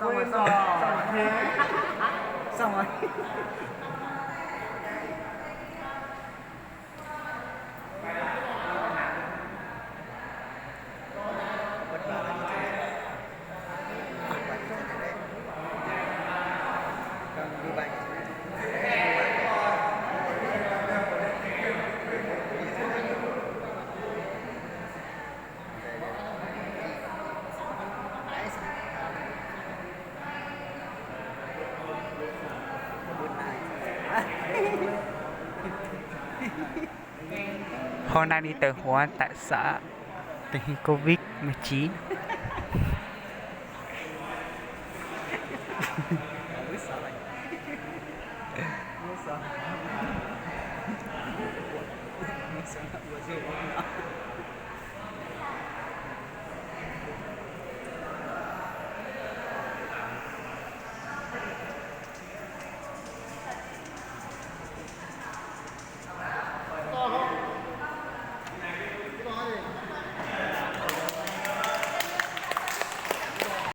Xong rồi, xong rồi. Xong rồi. Hôm nay đi tàu hỏa tại xã, tình hình Covid mười chín.